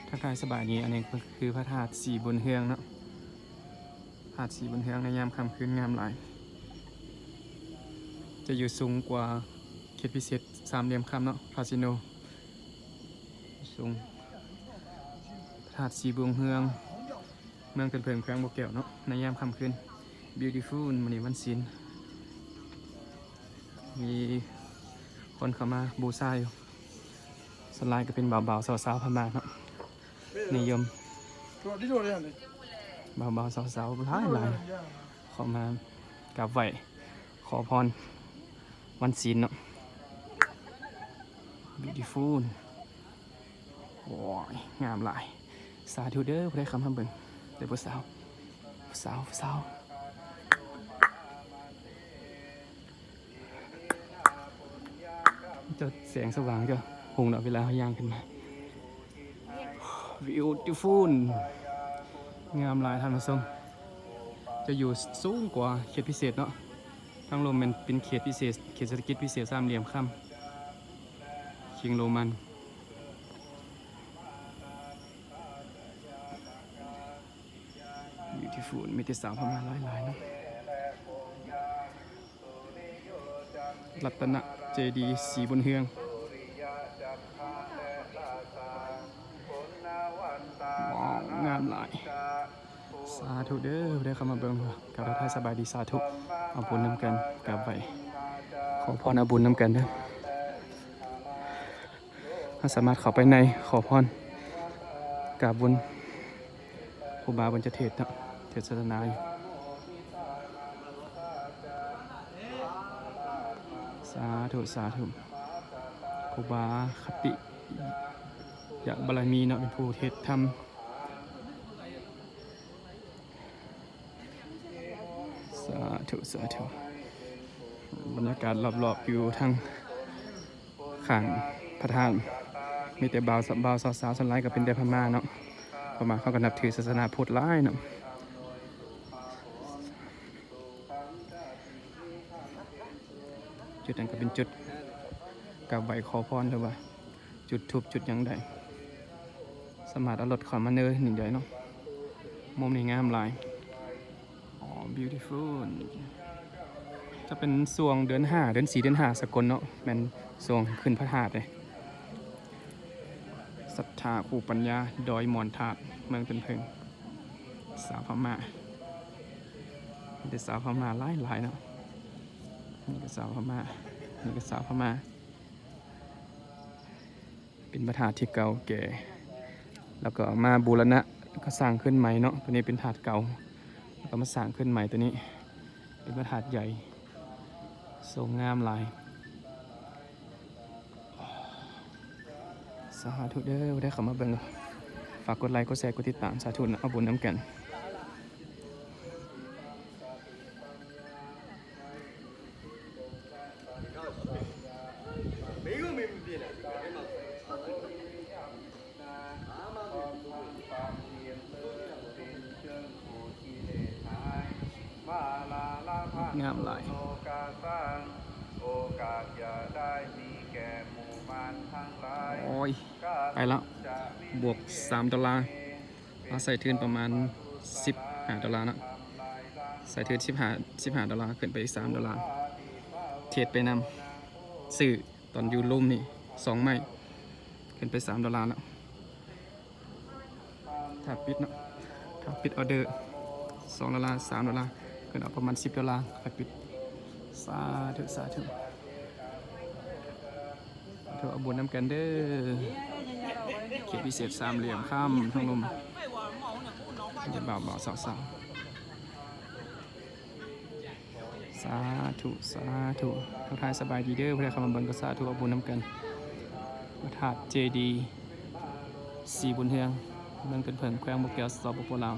ທັກທາຍສະບາຍດີ, ອັນນີ້ກໍຄືພະທາດສີບຸນເຮືອງເນາະ, ທາດສີບຸນເຮືອງໃນຍາມຄ່ຳຄືນງາມຫຼາຍ, ຈະຢູ່ສູງກວ່າເຂດພິເສດສາມຫຼ່ຽມຄຳເນາະ, ຄາສິໂນ ສູງ. ພະທາດສີບຸນເຮືອງ ເມືອງຕົ້ນເຜິ້ງ ແຂວງບໍ່ແກ້ວເນາະ, ໃນຍາມຄ່ຳຄືນ Beautiful. ມື້ນີ້ວັນສິນ ມີຄົນເຂົ້າມາບູຊາຢູ່, ສ່ວນຫຼາຍກໍເປັນບ່າວໆ ສາວໆ ພະມ້າເນາະ, ນິຍົມ ບ່າວໆ ສາວໆ ຫຼາຍໆ ເຂົ້າມາກາບໄຫວ້ຂໍພອນວັນສິນເນາະ. Beautiful. ໂອ້ຍ ງາມຫຼາຍ, ສາທຸເດີ ຜູ້ໃດເຂົ້າມາເບິ່ງ. ເດີຜູ້ສາວ ຜູ້ສາວ ຜູ້ສາວ ເຈົ້າແສງສະຫວ່າງເຈົ້າຮຸ່ງເນາະ ເວລາເຮົາຍ່າງຂຶ້ນມາ. Beautiful. ງາມຫຼາຍທ່ານຜູ້ຊົມ, ຈະຢູ່ສູງກວ່າເຂດພິເສດເນາະ, ທາງລຸ່ມແມ່ນເປັນເຂດພິເສດ ເຂດເສດຖະກິດພິເສດສາມຫຼ່ຽມຄຳ ຄິງໂຣມັນ. Beautiful. ມີແຕ່ສາວພະມ້າຫຼາຍໆເນາະ. ລັດຕະນະເຈດີສີບຸນເຮືອງ. ວ້າວ ງາມຫຼາຍ. ສາທຸເດີ ຜູ້ໃດເຂົ້າມາເບິ່ງ, ກາບທັກທາຍສະບາຍດີ, ສາທຸ ເອົາບຸນນຳກັນ, ກາບໄຫວ້ຂໍພອນ ເອົາບຸນນຳກັນເດີ. ເຮົາສາມາດເຂົ້າໄປໃນຂໍພອນ ກາບບຸນ ຄູບາເພິ່ນຈະເທດເນາະ, ເທດສະສະໜາຢູ່. ສາທຸ ສາທຸ. ຄູບາຄະຕິຍະບາລະມີເນາະ ເປັນຜູ້ເທດທຳ. ສາທຸ ສາທຸ. ບັນຍາກາດລອບໆ ຢູ່ທາງຂ້າງພະທາດ ມີແຕ່ບ່າວ ບ່າວສາວໆ ສ່ວນຫຼາຍກໍເປັນແຕ່ພະມ້າເນາະ, ພະມ້າເຂົາກໍນັບຖືສາສະໜາພຸດຫຼາຍເນາະ. ຈຸດນັ້ນກໍເປັນຈຸດກາບໄຫວ້ຂໍພອນ ຫຼືວ່າຈຸດທູບຈຸດຫຍັງໄດ້, ສາມາດເອົາລົດເຂົ້າມາເນີນນີ້ໄດ້ເນາະ. ມຸມນີ້ງາມຫຼາຍ. ອໍ Beautiful. ຈະເປັນຊ່ວງເດືອນຫ້າ ເດືອນສີ່ ເດືອນຫ້າສາກົນເນາະ, ແມ່ນຊ່ວງຂຶ້ນພະທາດເດ້. ສັດທາຄູປັນຍາ ດອຍມ່ອນທາດ ເມືອງຕົ້ນເຜິ້ງ. ສາວພະມ້າ ມີແຕ່ສາວພະມ້າຫຼາຍໆເນາະ. ນີ້ກໍສາວພະມ້າ ນີ້ກໍສາວພະມ້າ. ເປັນພະທາດທີ່ເກົ່າແກ່ ແລ້ວກໍເອົາມາບູລະນະ ແລ້ວກໍສ້າງຂຶ້ນໃໝ່ເນາະ. ຕົວນີ້ເປັນທາດເກົ່າ ແລ້ວກໍມາສ້າງຂຶ້ນໃໝ່. ຕົວນີ້ເປັນພະທາດໃຫຍ່ ຊົງງາມຫຼາຍ. ສາທຸເດີ ຜູ້ໃດເຂົ້າມາເບິ່ງ ຝາກກົດໄລ ກົດແຊ ກົດຕິດຕາມ. ສາທຸ ເອົາບຸນນຳກັນ. ງາມຫຼາຍ. ໂອ້ຍ ໄປແລ້ວ ບວກສາມໂດລາ. ເຮົາໃສ່ທຶນປະມານສິບຫ້າໂດລາເນາະ, ໃສ່ທຶນສິບຫ້າ ສິບຫ້າໂດລາ ຂຶ້ນໄປອີກສາມໂດລາ, ເທຣດໄປນຳ, ຊື້ຕອນຢູ່ລຸ່ມນີ້ສອງໄມ້ ຂຶ້ນໄປສາມໂດລາແລ້ວ. ຖ້າປິດເນາະ, ຖ້າປິດອໍເດີ ສອງໂດລາ ສາມໂດລາ ຂຶ້ນເອົາປະມານສິບໂດລາ ຄ່ອຍປິດ. ສາທຸ ສາທຸ. ເອົາບຸນນຳກັນເດີ. ເຂດພິເສດສາມຫຼ່ຽມຄຳທາງລຸ່ມ ເປັນບ່າວໆ ສາວໆ. ສາທຸ ສາທຸ. ທັກທາຍສະບາຍດີເດີ ຜູ້ໃດເຂົ້າມາເບິ່ງກໍສາທຸ ເອົາບຸນນຳກັນ. ພະທາດເຈດີສີບຸນເຮືອງ ເມືອງຕົ້ນເຜິ້ງ ແຂວງບໍ່ແກ້ວ ສປປ ລາວ.